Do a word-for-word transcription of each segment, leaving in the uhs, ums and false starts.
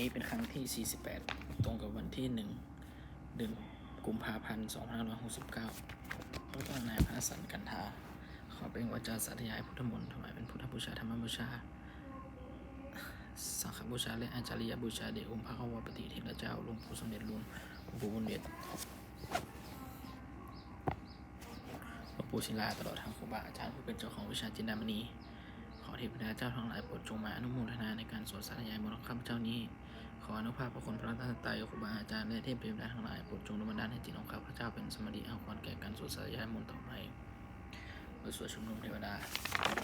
นี่เป็นครั้งที่ สี่สิบแปด ตรงกับวันที่ หนึ่ง เดือนกุมภาพันธ์ สองพันห้าร้อยหกสิบเก้า พระนายพระสันกันทา ขอเป็นวาจาสาธยายพุทธมนต์ ถวายเป็นพุทธบูชา ธรรมบูชา สังฆบูชา และอาจาริยบูชาแด่องค์พระควัมปติเถระเจ้า หลวงปู่สมเด็จ หลวงปู่บุญเดช หลวงปู่ศิลา ตลอดทั้งครูบาอาจารย์ผู้เป็นเจ้าของวิชาจินดามณี ขอเทพเทวดาเจ้าทั้งหลายโปรดจงมาอนุโมทนาในการสวดสาธยายมนต์ของข้าพเจ้านี้ ขออานุภาพพระคุณพระรัตนตรัย ครูบาอาจารย์ และเทพเทวดาทั้งหลายโปรดจงดลบันดาลให้จิตของข้าพเจ้าเป็นสมาธิอันควรแก่การสวดสาธยายมนต์ต่อไป บทสวดชุมนุมเทวดา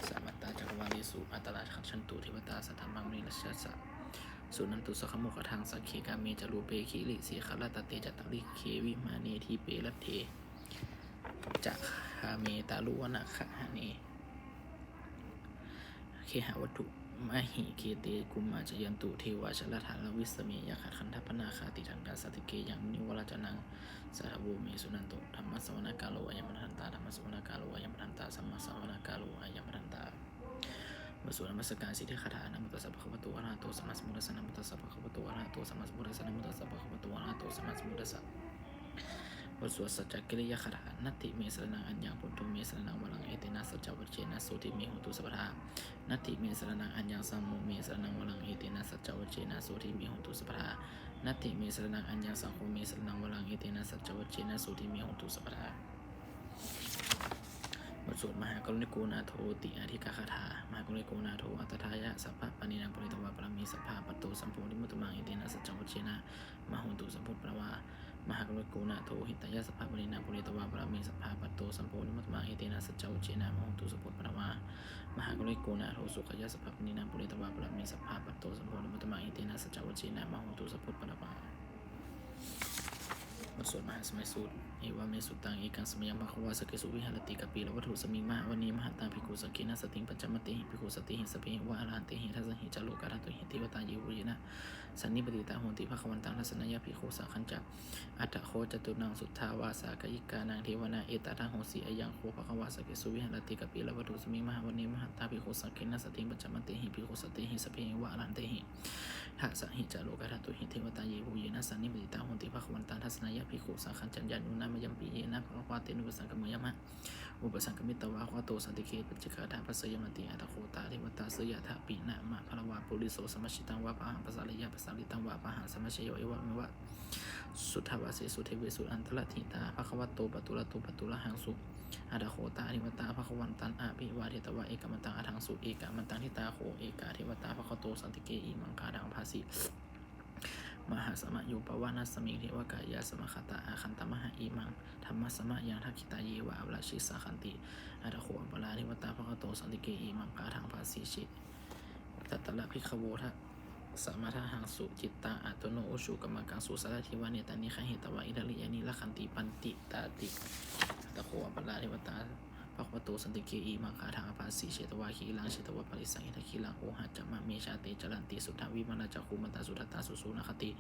Samantā cakkavāḷesu atrāgacchantu devatā, saddhammaṃ munirājassa suṇantu saggamokkhadaṃ. Sagge kāme ca rūpe girisikharataṭe cantalikkhe vimāne dīpe raṭṭhe ca gāme taruvanagahane gehavatthumhi khette bhummā cāyantu devā jalathalavisame yakkhagandhabbanāgā tiṭṭhantā santike yaṃ munivaravacanaṃ sādhavo me suṇantu. Dhammassavanakālo ayambhadantā. Dhammassavanakālo ayambhadantā. Dhammassavanakālo ayambhadantā. บทสวดนมัสการสิทธิคาถา Namo tassa bhagavato arahato sammāsambuddhassa. Namo tassa bhagavato arahato sammāsambuddhassa. Namo tassa bhagavato arahato sammāsambuddhassa. บทสวดสัจจกิริยาคาถา Natthi me saraṇaṃ aññaṃ, buddho me saraṇaṃ varaṃ, etena saccavajjena sotthi me hotu sabbadā. Natthi me saraṇaṃ aññaṃ, dhammo me saraṇaṃ varaṃ, etena saccavajjena sotthi me hotu sabbadā. Natthi me saraṇaṃ aññaṃ, saṅgho me saraṇaṃ varaṃ, etena saccavajjena sotthi me hotu sabbadā. บทสวดมหาการุณิโกนาโถติอาทิกาคาถา Mahākāruṇiko nātho atthāya sabbapāṇinaṃ, pūretvā pāramī sabbā patto sambodhimuttamaṃ, etena saccavajjena mā hontu sabbupaddavā. Mahākāruṇiko nātho hitāya sabbapāṇinaṃ, pūretvā pāramī sabbā patto sambodhimuttamaṃ, etena saccavajjena mā hontu sabbupaddavā. Mahākāruṇiko nātho sukhāya sabbapāṇinaṃ, pūretvā pāramī sabbā patto sambodhimuttamaṃ, etena saccavajjena mā hontu sabbupaddavā. บทสวดมหาสมัยสูตร Evaṃ me sutaṃ. Ekaṃ samayaṃ bhagavā sakkesu viharati kapilavatthusmiṃ mahāvane mahatā bhikkhusaṅghena saddhiṃ pañcamattehi bhikkhusatehi sabbeheva arahantehi. Dasahi ca lokadhātūhi devatā yebhuyyena sannipatitā honti bhagavantaṃ dassanāya bhikkhusaṅghañca. Atha kho catunnaṃ suddhāvāsakāyikānaṃ devānaṃ etadahosi: Ayaṃ kho bhagavā sakkesu viharati kapilavatthusmiṃ mahāvane mahatā bhikkhusaṅghena saddhiṃ pañcamattehi bhikkhusatehi sabbeheva arahantehi. Dasahi ca lokadhātūhi devatā yebhuyyena sannipatitā honti bhagavantaṃ dassanāya bhikkhusaṅghañca. Yannūna mayampi yena bhagavā tenupasaṅkameyyāma, upasaṅkamitvā bhagavato santike paccekagāthā bhāseyyāmāti. Atha kho tā devatā seyyathāpi nāma balavā puriso sammiñjitaṃ vā bāhaṃ pasāreyya, pasāritaṃ vā bāhaṃ sammiñjeyya, evameva suddhāvāsesu devesu antaradhitatā bhagavato pāturato pāturahaṃsu. Atha kho tā devatā bhagavantaṃ abhivādetvā ekamantaṃ aṭṭhaṃsu. Ekamantaṃ ṭhitā kho ekā devatā bhagavato santike imaṃ gāthaṃ abhāsi: Mahāsamayo pavanasmiṃ, devakāyā samāgatā, āgatamha imaṃ dhammasamayaṃ, dakkhitāyeva avalāhitasaṅghanti. Atha kho aparā devatā bhagavato santike imaṃ gāthaṃ abhāsi: Tatra bhikkhavo samādahaṃsu, cittaṃ attano ujukamakaṃsu, sārathīva nettāni gahetvā, indriyāni rakkhanti paṇḍitāti. Atha kho aparā devatā bhagavato santike imaṃ gāthaṃ abhāsi: Chetvā khīlaṃ chetvā palighaṃ, indakhīlaṃ ohaccamanejā, te caranti suddhā vimalā, cakkhumatā sudantā susunāgāti.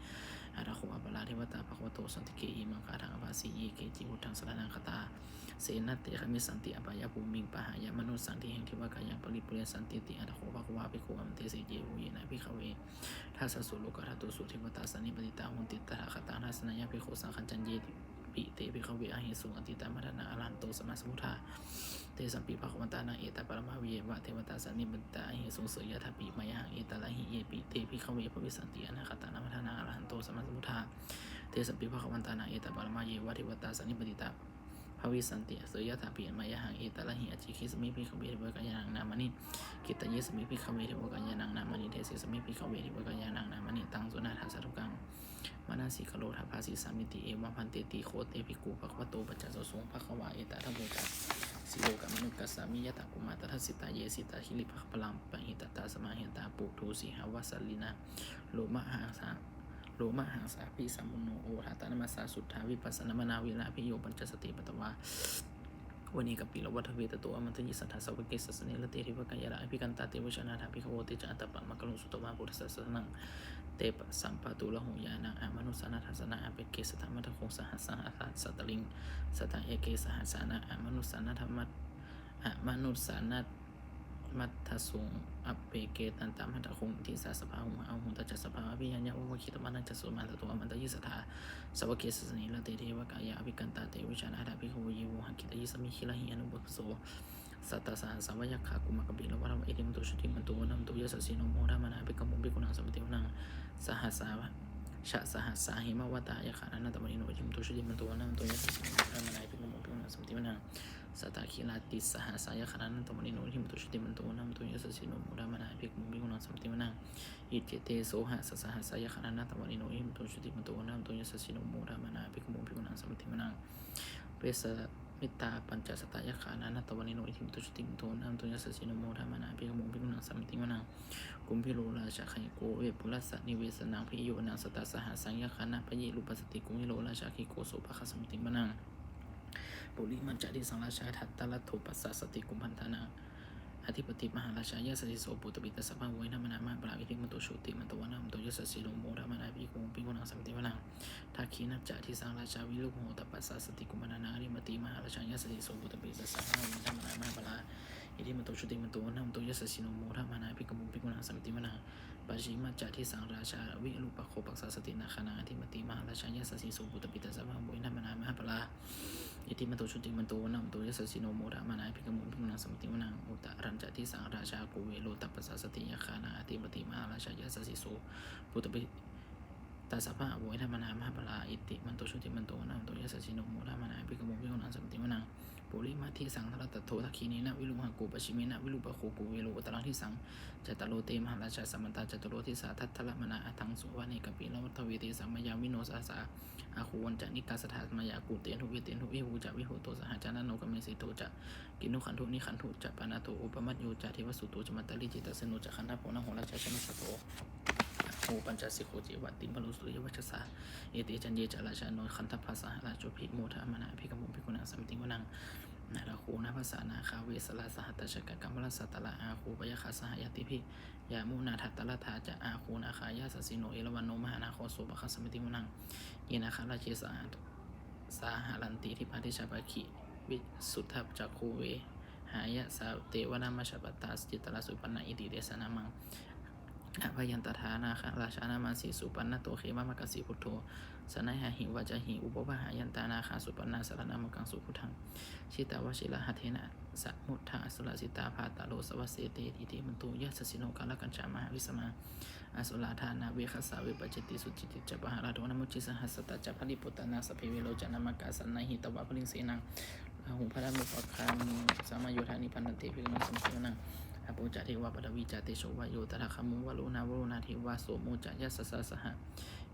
Atha kho aparā devatā bhagavato santike imaṃ gāthaṃ abhāsi: Ye keci buddhaṃ saraṇaṃ gatāse, na te gamissanti apāyabhūmiṃ, pahāya mānusaṃ dehaṃ, devakāyaṃ paripūressantīti. Atha kho bhagavā bhikkhū āmantesi: Yebhuyyena bhikkhave dasasu lokadhātūsu devatā sannipatitā honti tathāgataṃ dassanāya bhikkhusaṅghañca. Yepi te bhikkhave ahesuṃ atītamaddhānaṃ arahanto sammāsambuddhā, tesampi bhagavantānaṃ etaparamāyeva devatā sannipatitā ahesuṃ, seyyathāpi mayhaṃ etarahi. Yepi te bhikkhave bhavissanti anāgatamaddhānaṃ arahanto sammāsambuddhā, tesampi bhagavantānaṃ etaparamāyeva devatā sannipatitā bhavissanti, seyyathāpi mayhaṃ etarahi. Ācikkhissāmi bhikkhave devakāyānaṃ nāmāni, kittayissāmi bhikkhave devakāyānaṃ nāmāni, desissāmi bhikkhave devakāyānaṃ nāmāni. Taṃ suṇātha sādhukaṃ manasikarotha bhāsissāmīti. Evaṃ bhanteti kho te bhikkhū bhagavato paccassosuṃ. Bhagavā etadavoca: Silokamanukassāmi, yattha bhummā tadassitā; ye sitā girigabbharaṃ, pahitattā samāhitā. Puthū sīhāva sallīnā, lomahaṃsā, lomahaṃsābhisambhuno; odātamanasā suddhā, vippasannamanāvilā. Bhiyyo pañcasate ñatvā, vane kāpilavatthave; tato āmantayi satthā, sāvake sāsane rate. Devakāyā ca abhikkantā, te vijānātha bhikkhavo; te ca ātappamakaruṃ, sutvā buddhassa sāsanaṃ. Tesampāturahu ñāṇaṃ, amanussāna dassanaṃ; appeke satamaddakkhuṃ, sahassaṃ atha sattariṃ. Sataṃ eke sahassānaṃ, amanussāna dhamma, amanussāna maddasuṃ appeke tattamattakhuṃ. Disā sabbā phuṭā ahuṃ, tañca sabbā abhiññāya, vavakkhitvāna cakkhumā, tato āmantayi satthā, sāvake sāsane rate. Devakāyā abhikkantā, te vijānātha bhikkhavo, ye vohaṃ kittayissāmi, girāhi anupubbaso. Sattasahassā va yakkhā, bhummā kāpilavatthavā, iddhimanto jutimanto, vaṇṇavanto yasassino, modamānā abhikkāmuṃ, bhikkhūnaṃ samitiṃ vanaṃ. Sahasā, chasahassā hemavatā, yakkhā nānattavaṇṇino, iddhimanto jutimanto, vaṇṇavanto yasassino, modamānā abhikkāmuṃ, bhikkhūnaṃ samitiṃ vanaṃ. Sātāgirā tisahassā, yakkhā nānattavaṇṇino, iddhimanto jutimanto, vaṇṇavanto yasassino, modamānā abhikkāmuṃ, bhikkhūnaṃ samitiṃ vanaṃ. Iccete soḷasasahassā, yakkhā nānattavaṇṇino, iddhimanto jutimanto, vaṇṇavanto yasassino, modamānā abhikkāmuṃ, bhikkhūnaṃ samitiṃ vanaṃ. Vessāmittā pañcasatā, yakkhā nānattavaṇṇino, iddhimanto jutimanto, vaṇṇavanto yasassino, modamānā abhikkāmuṃ, bhikkhūnaṃ samitiṃ vanaṃ. Kumbhīro rājagahiko, vepullassa nivesanaṃ, bhiyyo naṃ satasahassaṃ, yakkhānaṃ payirupāsati, kumbhīro rājagahiko, sopāga samitiṃ vanaṃ. Purimañca disaṃ rājā, dhataraṭṭho pasāsati, kumbhaṇḍānaṃ adhipati, mahārājā yasassi so. Puttāpi tassa bahavo, indanāmā mahabbalā, iddhimanto jutimanto, vaṇṇavanto yasassino, modamānā abhikkāmuṃ, bhikkhūnaṃ samitiṃ vanaṃ. Dakkhiṇañca disaṃ rājā, virūḷho tappasāsati, kumbhaṇḍānaṃ adhipati, mahārājā yasassi so. Puttāpi tassa bahavo, indanāmā mahabbalā, iddhimanto jutimanto, vaṇṇavanto yasassino, modamānā abhikkāmuṃ, bhikkhūnaṃ samitiṃ vanaṃ. Pacchimañca disaṃ rājā, virūpakkho pasāsati, nāgānaṃ adhipati, mahārājā yasassi so. Puttāpi tassa bahavo, indanāmā mahabbalā, iddhimanto jutimanto, vaṇṇavanto yasassino, modamānā abhikkāmuṃ, bhikkhūnaṃ samitiṃ vanaṃ. Uttarañca disaṃ rājā, kuvero tappasāsati, yakkhānaṃ adhipati, mahārājā yasassi so. Puttāpi tassa bahavo, indanāmā mahabbalā, iddhimanto jutimanto, vaṇṇavanto yasassino, modamānā abhikkāmuṃ, bhikkhūnaṃ samitiṃ vanaṃ. Purimaṃ disaṃ dhataraṭṭho, dakkhiṇena virūḷhako, pacchimena virūpakkho, kuvero uttaraṃ disaṃ. Cattāro te mahārājā, samantā caturo disā, daddallamānā aṭṭhaṃsu, vane kāpilavatthave. Tesaṃ māyāvino dāsā, āgū vañcanikā saṭhā, māyā kuṭeṇḍu veṭeṇḍu, viṭū ca viṭuṭo saha, candano kāmaseṭṭho ca, kinnughaṇḍu nighaṇḍu ca, panādo opamañño ca, devasūto ca mātali, cittaseno ca gandhabbo, naḷo rājā janesabho, āgū pañcasikho ceva, timbarū suriyavaccasā. Ete caññe ca rājāno, gandhabbā saha rājubhi, modamānā abhikkāmuṃ, bhikkhūnaṃ samitiṃ vanaṃ. Athāgū nābhasā nāgā, vesālā saha tacchakā, kambalassatarā āgū, pāyāgā saha ñātibhi, yāmunā dhataraṭṭhā ca, āgū nāgā yasassino, erāvaṇo mahānāgo, sopāga samitiṃ vanaṃ. Ye nāgarāje sahadāharanti, dibbā dijā pakkhi visuddhacakkhū, vehāyasā te vanamajjhapattā, citrā supaṇṇā iti tesa nāmaṃ. Abhayantadā nāgarājānamāsi, supaṇṇato khemamakāsi buddho, saṇhāhi vācāhi upavhayantā, nāgā supaṇṇā saraṇamakaṃsu buddhaṃ. Jitā vajirahatthena, samuddaṃ asurā sitā, bhātaro sāvakā saha te, iddhimanto yasassino, kālakañjā mahābhismā. Asurā dānaveghasā, vepacitti sucitti ca, pahārādo namucī saha, sātrā ca baliputtānaṃ, sabbe verocanāmakā, sannayhitvā baliṃ senaṃ, rāhubhaddamupāgamuṃ, samayodāni bhaddante, bhikkhūnaṃ samitiṃ vanaṃ. Āpo ca devā paṭhavī ca, tejo vāyo tadāgamuṃ, varuṇā vāruṇā devā, somo ca yasasā saha,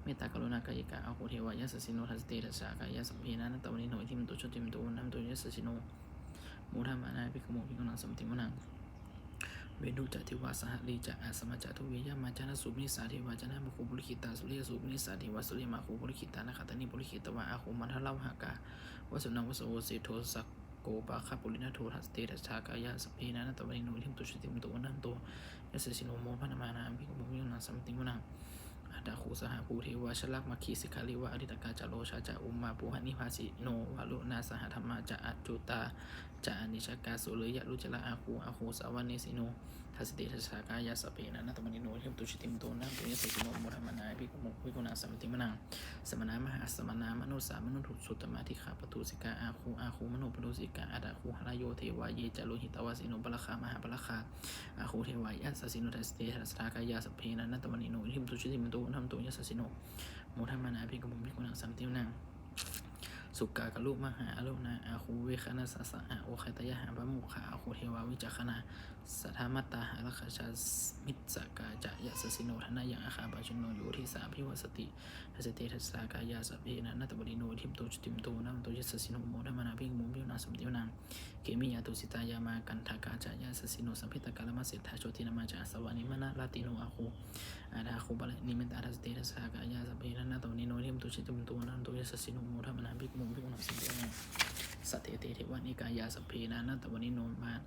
mettākaruṇākāyikā, āgū devā yasassino, dasete dasadhā kāyā, sabbe nānattavaṇṇino, iddhimanto jutimanto, vaṇṇavanto yasassino, modamānā abhikkāmuṃ, bhikkhūnaṃ samitiṃ vanaṃ. Veṇhū ca devā sahalī ca, asamā ca duve yamā, candassūpanisā devā, candamāgū purakkhitā, suriyassūpanisā devā, suriyamāgū purakkhitā, nakkhattāni purakkhitvā, āgū mandavalāhakā, vasūnaṃ vāsavo seṭṭho, sakko pāga purindado, dasete dasadhā kāyā, sabbe nānattavaṇṇino, iddhimanto jutimanto, vaṇṇavanto yasassino, modamānā abhikkāmuṃ, bhikkhūnaṃ samitiṃ vanaṃ. Athāgū sahabhū devā, jalamaggisikhāriva, ariṭṭhakā ca rojā ca, ummāpupphanibhāsino, varuṇā sahadhammā ca, accutā ca anejakā, sūleyyarucirā āgū, āgū sāvanesino, dasete dasadhā kāyā, sabbe nānattavaṇṇino, iddhimanto jutimanto, vaṇṇavanto yasassino, modamānā abhikkāmuṃ, bhikkhūnaṃ samitiṃ vanaṃ. Samānā mahāsamānā, mānusā mānusuttamā, khiḍḍāpadūsikā āgū, āgū manopadūsikā, athāgū harayo devā, ye ca lohitavāsino, pāragā mahāpāragā, āgū devā yasassino, dasete dasadhā kāyā, sabbe nānattavaṇṇino, iddhimanto jutimanto, vaṇṇavanto yasassino, modamānā abhikkāmuṃ, bhikkhūnaṃ samitiṃ vanaṃ. Sukkā karumhā aruṇā, āgū veghanasā saha, odātagayhā pāmokkhā, āgū devā vicakkhaṇā, sadāmattā hāragajā, missakā ca yasassino, thanayaṃ āga pajjunno, yo disā abhivassati, dasete dasadhā kāyā, sabbe nānattavaṇṇino, iddhimanto jutimanto, vaṇṇavanto yasassino, modamānā abhikkāmuṃ, bhikkhūnaṃ samitiṃ vanaṃ. Khemiyā tusitā yāmā, kaṭṭhakā ca yasassino, lambitakā lāmaseṭṭhā, jotināmā ca āsavā, nimmānaratino āgū, athāgū paranimmitā, dasete dasadhā kāyā, sabbe nānattavaṇṇino, iddhimanto jutimanto, vaṇṇavanto yasassino, modamānā abhikkāmuṃ, bhikkhūnaṃ samitiṃ vanaṃ. Saṭṭhete devanikāyā, sabbe nānattavaṇṇino, mā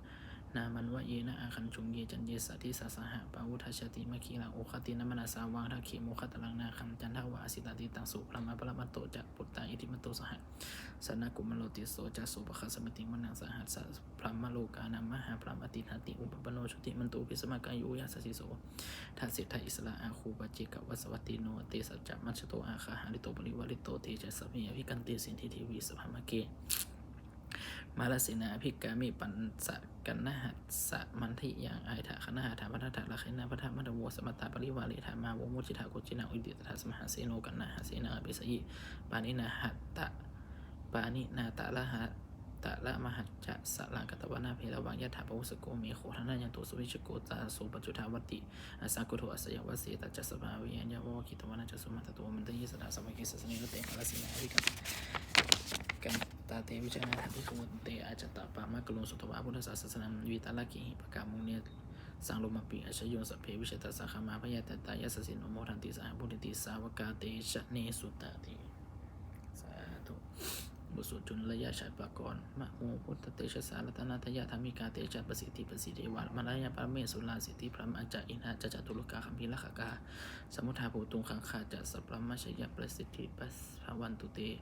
nāmanvayena āgañchuṃ, ye caññe sadisā saha. Pavutthajātimakkhīlaṃ, oghatiṇṇamanāsavaṃ, dakkhemoghataraṃ nāgaṃ, candaṃva asitātitaṃ. Subrahmā paramatto ca, puttā iddhimato saha, sanaṅkumāro tisso ca, sopāga samitiṃ vanaṃ. Sahassabrahmalokānaṃ, mahābrahmābhitiṭṭhati, upapanno jutimanto, bhismākāyo yasassi so. Dasettha issarā āgū, paccekavasavattino, tesañca majjhato āgā, hārito parivārito. Te ca sabbe abhikkante, sinde deve sabrahmake. Mārasenā abhikkāmi, passa kaṇhassa mandiyaṃ. Etha gaṇhatha bandhatha, rāgena bandhamatthu vo. Samantā parivāretha, mā vo muñcittha koci naṃ. Iti tattha mahāseno, kaṇhasenaṃ apesayi, pāṇinā hata, pāṇinā talamāhacca, saraṃ katvāna bheravaṃ. Yathā pāvussako megho, thanayanto savijjuko. Taso paccudāvatti, asaṅkuddho asayaṃvase. Tañca sabbaṃ abhiññāya, vavakkhitvāna cakkhumā. Tato āmantayi satthā, sāvake sāsane rate. Mārasenā abhikkantā, te vijānātha bhikkhavo. Te ca ātappamakaruṃ, sutvā buddhassa sāsanaṃ. Vītarāgehi pakkāmuṃ, nesaṃ lomampi iñjayuṃ. Sabbe vijitasaṅgāmā, bhayātītā yasassino. Modanti saha bhūtehi, sāvakā te janesutāti. Sādhu. บทสวดจุลชัยยะฉัตรปกรณ์ Namo buddhatejassā ratanattayadhammikā, tejapasiddhi pasīdevā hārāya paramesurā. Siddhibrahmā ca indā ca catulokā gambhīrakkhakā, samuddā bhūtuṃ gaṅgā ca sabrahmajayapasiddhi bhavantu te.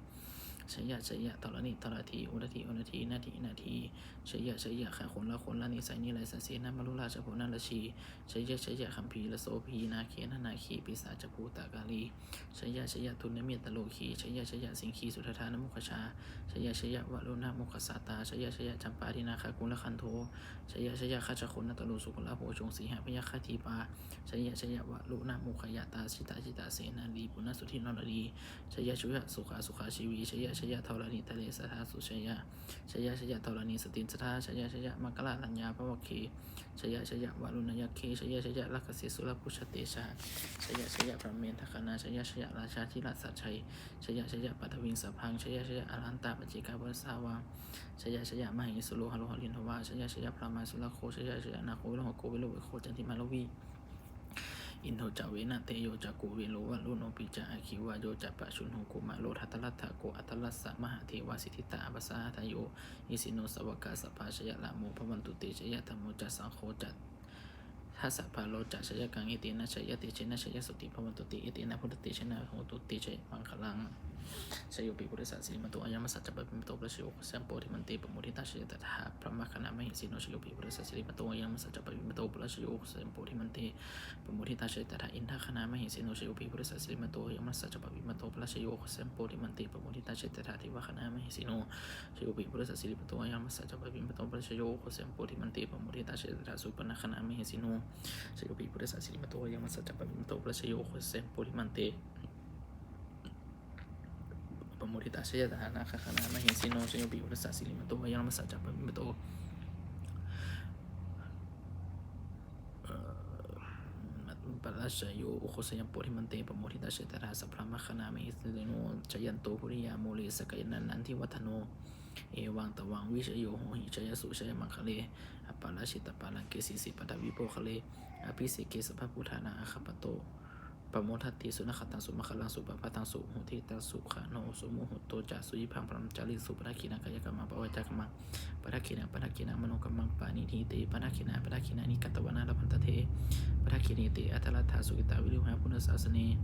Jaya jaya dharaṇi dharadī, udadhi udadhī, nadi nadī, jaya jaya gagonlagonla, nirai nirayasassi, nāmalurājabala narajī, jaya jaya gambhīrasobhī, nāgenanāgī, pisācabhūtakālī, jaya jaya dunnimittarogī, jaya jaya siṅgī sudaṭṭhā namukhajā, jaya jaya varuṇamukhasātrā, jaya jaya campādināgakulagantho, jaya jaya gajjagonnaturaṅga sukarabhujaṅga sīhabyagghadīpā, jaya jaya varuṇamukhayātrā, jita jita senārī puna sudhī naradī, jaya jaya sukhā sukhā jīvī, jaya jaya dharaṇītale sadā sujayā, jaya jaya dharaṇī santin sadā, jaya jaya maṅkarājaraññā bhavagge, jaya jaya varuṇayakkhe, jaya jaya rakkhase surabhujatejā, jaya jaya brahmmendagaṇā, jaya jaya rājādhirājasājjai, jaya jaya paṭhaviṃ sabbaṃ, jaya jaya arahantā paccekabuddhasāvaṃ, jaya jaya mahesuro haro harindevā, jaya jaya brahmā surakkho, jaya jaya nāgo viruḷhako virūpakkho candimā ravi, indo ca venateyyo ca kuvero varuṇopi ca, aggi vāyo ca pajjunno kumāro dhataraṭṭhako, aṭṭhārasa mahādevā siddhitāpasa-ādayo, isino sāvakā sabbā jaya rāmo bhavantu te, jaya dhammo ca saṅgho ca dasapālo ca jayakaṃ, etena jayatejena jayasotthī bhavantu te, etena buddhatejena hotu te jayamaṅgalaṃ. Jayopi buddhassa sirīmato ayaṃ, tassa ca pāpimato parājayo, ugghosayuṃ bodhimaṇḍe pamoditā, jaya tadā brahmagaṇā mahesino. Jayopi buddhassa sirīmato ayaṃ, tassa ca pāpimato parājayo, ugghosayuṃ bodhimaṇḍe pamoditā, jaya tadā indagaṇā mahesino. Jayopi buddhassa sirīmato ayaṃ, tassa ca pāpimato parājayo, ugghosayuṃ bodhimaṇḍe pamoditā, jaya tadā devagaṇā mahesino. Jayopi buddhassa sirīmato ayaṃ, tassa ca pāpimato parājayo, ugghosayuṃ bodhimaṇḍe pamoditā, jaya tadā supaṇṇagaṇā mahesino. Jayopi buddhassa sirīmato ayaṃ, tassa ca pāpimato parājayo, ugghosayuṃ bodhimaṇḍe pamoditā, jaya tadā nāgagaṇā mahesino. Jayopi buddhassa sirīmato ayaṃ, tassa ca pāpimato parājayo, ugghosayuṃ bodhimaṇḍe pamoditā, jaya tadā sabrahmagaṇā mahesino. Jayanto bodhiyā mūle sakyānaṃ nandivaḍḍhano, evaṃ tvaṃ vijayo hohi jayassu jayamaṅgale. Aparājitapallaṅke sīse paṭhavipokkhare, abhiseke sabbabuddhānaṃ aggappatto pamodati. Sunakkhattaṃ sumaṅgalaṃ supabhātaṃ suhuṭṭhitaṃ, sukhaṇo sumuhutto ca suyiṭṭhaṃ brahmacārisu. Padakkhiṇaṃ kāyakammaṃ vācākammaṃ padakkhiṇaṃ, padakkhiṇaṃ manokammaṃ paṇidhī te padakkhiṇā, padakkhiṇāni katvāna labhantatthe padakkhiṇe. Te atthaladdhā sukhitā viruḷhā buddhasāsane,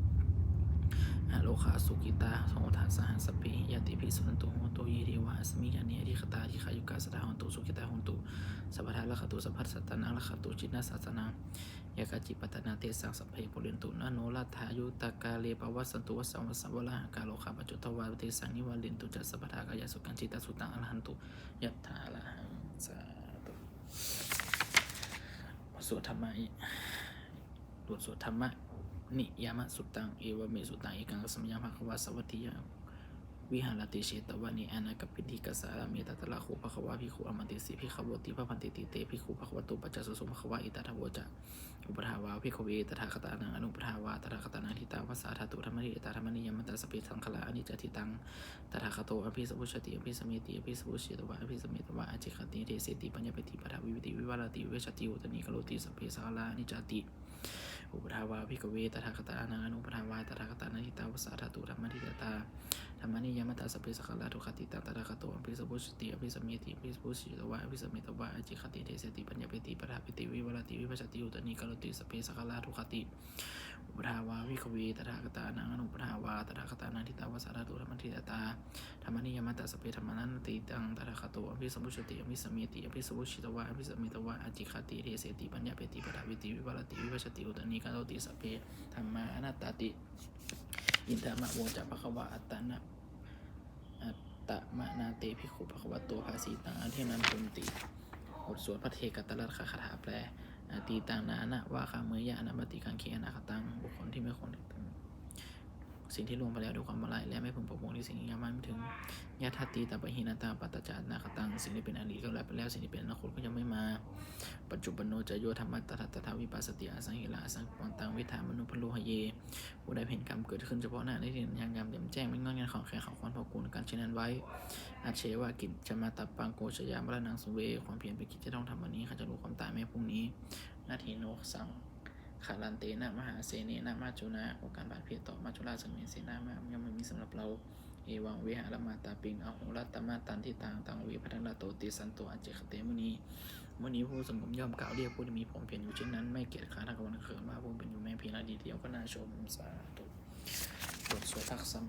arogā sukhitā hotha saha sabbehi ñātibhi. Suṇantu bhonto ye devā asmiṃ ṭhāne adhigatā, dīghāyukā sadā hontu, sukhitā hontu sabbadā, rakkhantu sabbasattānaṃ, rakkhantu jinasāsanaṃ, yā kāci patthanā tesaṃ sabbe pūrentu manorathā. Yuttakāle pavassantu vassaṃ vassā valāhakā, rogā paccuppavā tesaṃ nivārentu ca sabbadā, kāyasukhaṃ cittisukhaṃ arahantu yathārahaṃ. Sādhu. บทสวดธรรมะ บทสวดธรรมนิยามสุตตัง Evaṃ me sutaṃ. Ekaṃ samayaṃ bhagavā sāvatthiyaṃ viharati jetavane anāthapiṇḍikassa ārāme. Tatra kho bhagavā bhikkhū āmantesi bhikkhavoti. Bhadanteti te bhikkhū bhagavato paccassosuṃ. Bhagavā etadavoca. Uppādā vā bhikkhave tathāgatānaṃ anuppādā vā tathāgatānaṃ, ṭhitā va sā dhātu dhammaṭṭhitatā dhammaniyāmatā, sabbe saṅkhārā aniccāti. Taṃ tathāgato abhisambujjhati abhisameti, abhisambujjhitvā abhisametvā ācikkhati deseti paññapeti paṭhavipoti vivarati vessati uttānīkaroti, sabbe saṅkhārā aniccāti. Uppādā vā bhikkhave tathāgatānaṃ anuppādā vā tathāgatānaṃ, ṭhitā va sā dhātu dhammaṭṭhitatā Dhammaniyāmatā: sabbe saṅkhārā dukkhāti. Taṃ tathāgato abhisambujjhati abhisameti. Abhisambujjhitvā abhisametvā ācikkhati deseti paññapeti paṭṭhapeti vivarati vibhajati uttānīkaroti. Sabbe saṅkhārā dukkhāti. Uppādā vā bhikkhave tathāgatānaṃ anuppādā vā tathāgatānaṃ ṭhitā va sā dhātu dhammaṭṭhitatā. Dhammaniyāmatā: sabbe dhammā anattā. Taṃ tathāgato abhisambujjhati abhisameti. Abhisambujjhitvā abhisametvā ācikkhati deseti paññapeti paṭṭhapeti vivarati vibhajati uttānīkaroti. Sabbe dhammā anattāti. Idamavoca bhagavā. Attamanā te bhikkhū bhagavato bhāsitaṃ abhinandunti. บทสวดภัทเทกรัตตคาถาแปล Atītaṃ nānvāgameyya nappaṭikaṅkhe anāgataṃ. บุคคลที่ไม่ควรนึกถึงสิ่งที่ล่วงไปแล้วด้วยความอาลัย และไม่พึงพะวงในสิ่งที่ยังไม่มาถึง Yadatītaṃ pahīnantaṃ appattañca anāgataṃ. สิ่งที่เป็นอดีตก็ละไปแล้ว สิ่งที่เป็นอนาคตก็ยังไม่มา Paccuppanno ca yo dhammaṃ tattha tattha vipassati asaṃhiraṃ asaṅkuppaṃ taṃ viddhā manubrūhaye. ผู้ใดเห็นกรรมเกิดขึ้นเฉพาะหน้าในที่นั้น อย่างกรรมแจ่มแจ้ง ไม่ง่อนแง่นคลอนแคลน เขาควรพอกพูนการเช่นนั้นไว้ Ajjeva kiccamātappaṃ ko jaññā maraṇaṃ suve. ความเพียรเป็นกิจที่ต้องทำวันนี้ เขาจะรู้ความตายแม้พรุ่งนี้ Natthi no saṅgarantena mahāsenena maccunā. เพราะการผัดเพี้ยนต่อมัจจุราชซึ่งมีเสนามาก ย่อมไม่มีสำหรับเรา Evaṃ vihārimātāpiṃ ahorattamatanditaṃ taṃ ve bhaddekarattoti santo ācikkhate muni. มุนีผู้สงบย่อมกล่าวเรียกผู้ที่มีความเพียรอยู่เช่นนั้น ไม่เกียจคร้านทั้งกลางวันกลางคืน ว่าผู้เป็นอยู่แม้เพียงราตรีเดียวก็น่าชม สาธุ บทสวดทักษะ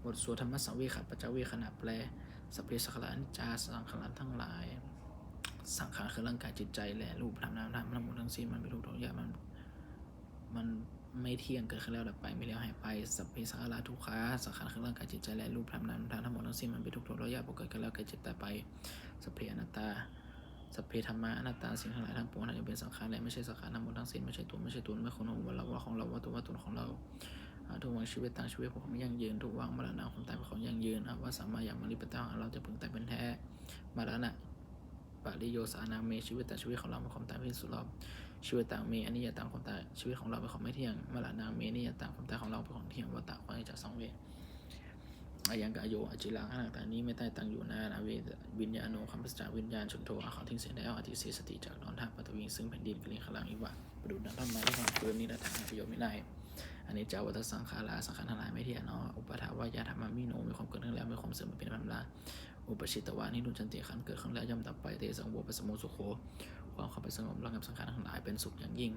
บทสวดธัมมสังเวคปัจจเวกขณะแปล Sabbe saṅkhārā aniccā. สังขารทั้งหลาย สังขารคือร่างกายจิตใจและรูปธรรมนามธรรมทั้งหมดทั้งสิ้น มันเป็นทุกข์ทรยศ มัน มันไม่เที่ยง เกิดขึ้นแล้วดับไป มีแล้วหายไป Sabbe saṅkhārā dukkhā. สังขารคือร่างกายจิตใจและรูปธรรมนามธรรมทั้งหมดทั้งสิ้น มันเป็นทุกข์ทรยศ เพราะเกิดขึ้นแล้วแก่เจ็บตายไป Sabbe anattā. Sabbe dhammā anattā. สิ่งทั้งหลายทั้งปวง ทั้งที่เป็นสังขารและไม่ใช่สังขาร ทั้งหมดทั้งสิ้น ไม่ใช่ตัว ไม่ใช่ตน ไม่ควรห่วงว่าเรา ว่าของเรา ว่าตัว ว่าตนของเรา Adhuvaṃ jīvitaṃ. ชีวิตของผู้ไม่ยั่งยืน Dhuvaṃ maraṇaṃ. ความตายเป็นของยั่งยืน Avassaṃ mayā maritabbaṃ. เราจะพึงตายเป็นแท้ Maraṇapariyosānaṃ me jīvitaṃ. ชีวิตของเราเป็นของตายที่สุดรอบ Jīvitaṃ me aniyataṃ. ความตาย ชีวิตของเราเป็นของไม่เที่ยง Maraṇaṃ me niyataṃ. ความตายของเราเป็นของเที่ยง Vata. ขอให้จักสังเวช Ayaṃ kāyo aciraṃ arakkhaṃ. นี้ไม่ได้ตั้งอยู่นาน Avivijjāno. ความปราศจากวิญญาณ Chuḍḍho. เขาทิ้งเสียแล้ว Adhisessati. จักนอนทับ Paṭhaviṃ. ซึ่งแผ่นดิน Girigaṅgaraṃ iva. ประดุจดังท่อนไม้ที่แห้งเปื้อน Niratthaṃ. ประโยชน์มิได้ Aniccā vata saṅkhārā. สังขารทั้งหลายไม่เtīยงหนอ Uppādavayadhammā vino. มีความเกิดขึ้นแล้ว มีความเสื่อมเป็นธรรมดา Uppajjitvā nirujjhanti. ครั้นเกิดขึ้นแล้วย่อมดับไป Tesaṃ vūpasamo sukho. ความเข้าไปสงบระงับสังขารทั้งหลายเป็นสุขอย่างยิ่ง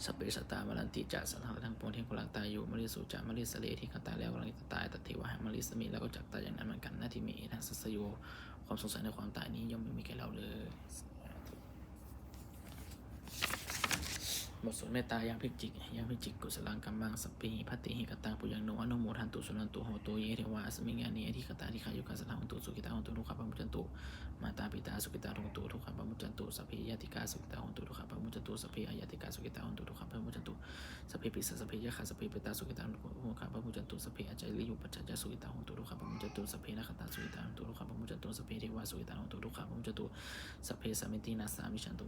Sabbe sattā maranti ca. สัตว์ทั้งหลายทั้งปวงที่กำลังตายอยู่ Mariṃsu ca marissare. ที่เขาตายแล้วกำลังจะตาย Tathevāhaṃ marissāmi. เราก็จักตายอย่างนั้นเหมือนกัน Natthi me ettha saṃsayo. ความสงสัยในความตายนี้ย่อมไม่มีแก่เราเลย สาธุ บทสวดเมตตายังคิञ्चित् ยังคิञ्चित् kusalaṃ kammaṃ sabbehi katehi kataṃ puññaṃ no anumodantu suṇantu bhonto ye devā asmiṃ ṭhāne adhigatā dīghāyukā sadā hontu sukhitā hontu dukkhā pamuccantu. Mātā pitā sukhitā hontu dukkhā pamuccantu. Sabbe ñātikā sukhitā hontu dukkhā pamuccantu. Sabbe aññātikā sukhitā hontu dukkhā pamuccantu. Sabbe pisā sabbe yakkhā sabbe petā sukhitā hontu dukkhā pamuccantu. Sabbe ācariyupajjhāyā sukhitā hontu dukkhā pamuccantu. Sabbe nakkhattā sukhitā hontu dukkhā pamuccantu. Sabbe devā sukhitā hontu dukkhā pamuccantu. Sabbe sampattīnaṃ samijjhantu.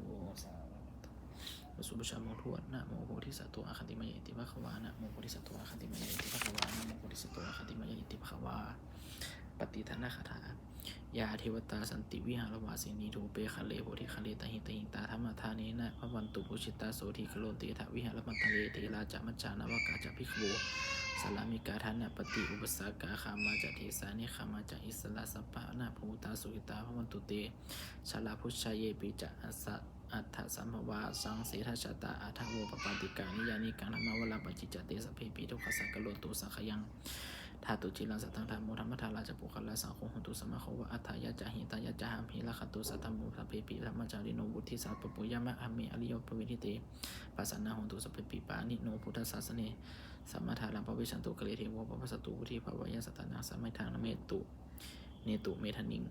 บทสวดบูชาหลวงปู่ทวด Namo bodhisatto āgantimāya iti bhagavā. Namo bodhisatto āgantimāya iti bhagavā. Namo bodhisatto āgantimāya iti bhagavā. Pattidānagāthā. Yā devatā santi vihāravāsinī thūpe ghare bodhighare tahiṃ tahiṃ, tā dhammadānena bhavantu pūjitā, sotthiṃ karontedha vihāramaṇḍale. Therā ca majjhā navakā ca bhikkhavo, sārāmikā dānapatī upāsakā, gāmā ca desā nigamā ca issarā, sappāṇabhūtā sukhitā bhavantu te. Jalābujā yepi ca aṇḍasambhavā, saṃsedajātā athavopapātikā, niyyānikaṃ dhammavaraṃ paṭicca te, sabbepi dukkhassa karontu saṅkhayaṃ. Ṭhātu ciraṃ sataṃ dhammo, dhammaddharā ca puggalā, saṅgho hotu samaggo va, atthāya ca hitāya ca. Amhe rakkhatu saddhammo, sabbepi dhammacārino, vuḍḍhissa papuññamāgamme, ariyappavedite. Pasannā hontu sabbepi, pāṇino buddhasāsane. Sammā dhāraṃ pavecchanto, kāle devo pavassatu, vuḍḍhibhāvāya sattānaṃ, samiddhaṃ netu medaniṃ.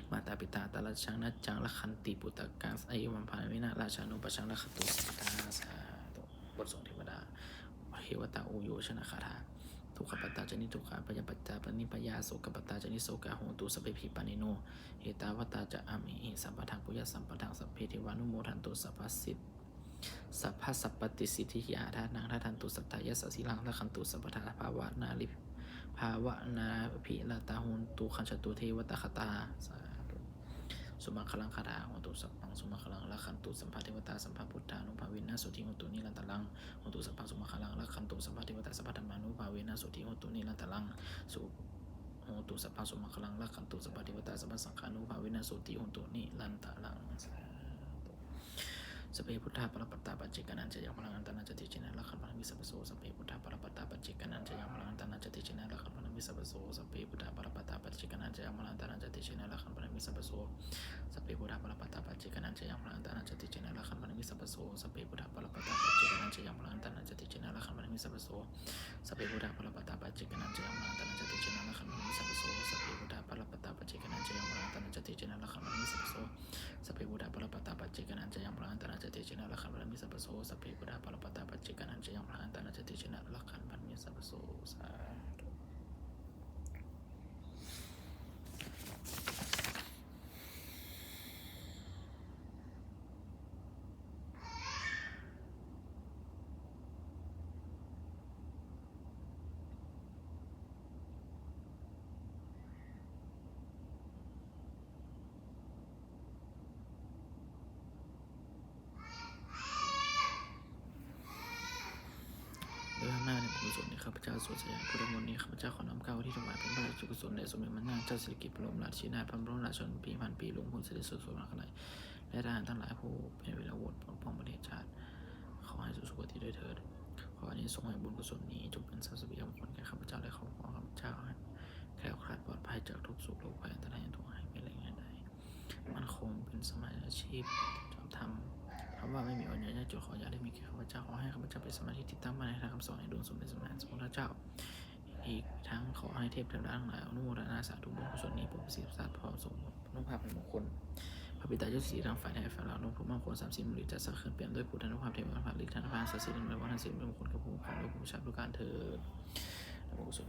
Mātā pitā atrajaṃ niccaṃ, rakkhanti puttakaṃ, evaṃ bhāvena rājāno, pajaṃ rakkhantu sabbadā. Sādhu. บทสวดเทวดา เทวตาอุยโยชนคาถา Dukkhappattā ca niddukkhā, bhayappattā ca nibbhayā, sokappattā ca nissokā, hontu sabbepi pāṇino. Ettāvatā ca amhehi, sambhataṃ puññasampadaṃ, sabbe devānumodantu, sabbasi sabbasampattisiddhiyā. Dānaṃ dadantu saddhāya, sīlaṃ rakkhantu sabbadā, bhāvanābhiratā hontu, gacchantu devatāgatā. Sādhu. sumaṅgalaṃ, gathā hotu sabbaṃ sumaṅgalaṃ, rakkhantu sabbadevatā, sabbabuddhānubhāvena sotthī hontu nirantaraṃ. Hotu sabbaṃ sumaṅgalaṃ, rakkhantu sabbadevatā, sabbadhammānubhāvena sotthī hontu nirantaraṃ. Su hotu sabbaṃ sumaṅgalaṃ, rakkhantu sabbadevatā, sabbasaṅghānubhāvena sotthī hontu nirantaraṃ. Sādhu. Sabbe buddhā balappattā paccekānañca yaṃ balaṃ, arahantānañca tejena rakkhaṃ bandhāmi sabbaso. Sabbe buddhā balappattā paccekānañca yaṃ balaṃ, arahantānañca tejena rakkhaṃ bandhāmi sabbaso. Sabbe buddhā balappattā paccekānañca yaṃ balaṃ, arahantānañca tejena rakkhaṃ bandhāmi sabbaso. Sabbe buddhā balappattā paccekānañca yaṃ balaṃ, arahantānañca tejena rakkhaṃ bandhāmi sabbaso. Sabbe buddhā balappattā paccekānañca yaṃ balaṃ, arahantānañca tejena rakkhaṃ bandhāmi sabbaso. Sabbe buddhā balappattā paccekānañca yaṃ balaṃ, arahantānañca tejena rakkhaṃ bandhāmi sabbaso. Sabbe buddhā balappattā paccekānañca yaṃ balaṃ, arahantānañca tejena rakkhaṃ bandhāmi sabbaso. Sabbe buddhā balappattā paccekānañca yaṃ balaṃ, arahantānañca tejena rakkhaṃ bandhāmi sabbaso. Sabbe buddhā balappattā paccekānañca yaṃ balaṃ, arahantānañca tejena rakkhaṃ bandhāmi sabbaso. Sādhu. ด้วยอำนาจแห่งบุญกุศลที่ข้าพเจ้าสวดสาธยายพุทธมนต์นี้ ข้าพเจ้าขอน้อมเกล้าอุทิศถวายเป็นพระราชกุศลแด่สมเด็จพระนางเจ้าสิริกิติ์ บรมราชินีนาถ พระบรมราชชนนีพันปีหลวง พลเสด็จสู่สวรรคาลัย และทหารทั้งหลายผู้เป็นวีรบุรุษปกป้องประเทศชาติ ขอให้สู่สุคติด้วยเถิด ขออานิสงส์แห่งบุญกุศลนี้จงเป็นทรัพย์เสบียงมงคลแก่ข้าพเจ้าและครอบครัวข้าพเจ้า ให้แคล้วคลาดปลอดภัยจากทุกข์โศกโรคภัยอันตรายทั้งปวง ให้มีแรงงานได้ มั่นคงเป็นสมาชีพชอบธรรม คำว่าไม่มีอดอยากยากจน ขออย่าได้มีแก่ข้าพเจ้า ขอให้ข้าพเจ้าเป็นสมาธิที่ตั้งมั่นในทางคำสอนแห่งดวงสมเด็จสมมาสมพุทธเจ้า อีกทั้งขอให้เทพเทวดาทั้งหลายอนุโมทนาสาธุบุญกุศลนี้ โปรดประสิทธิ์ประสาทพรสมบูรณาภาพแห่งมงคล พระปิดตาเจ้าสิริทั้งฝ่ายในฝ่ายหลัง ดวงพรหมมงคลสามสิบ มฤตจักรสร้างขึ้นเปี่ยมด้วยพุทธานุภาพ เทวานุภาพ ฤทธานุภาพ สรรพสิ่งทั้งหลาย วันทั้งสิ้นเป็นมงคลแก่ผู้ปกครองด้วยผู้บูชาด้วยการเทอญ นโมกุศล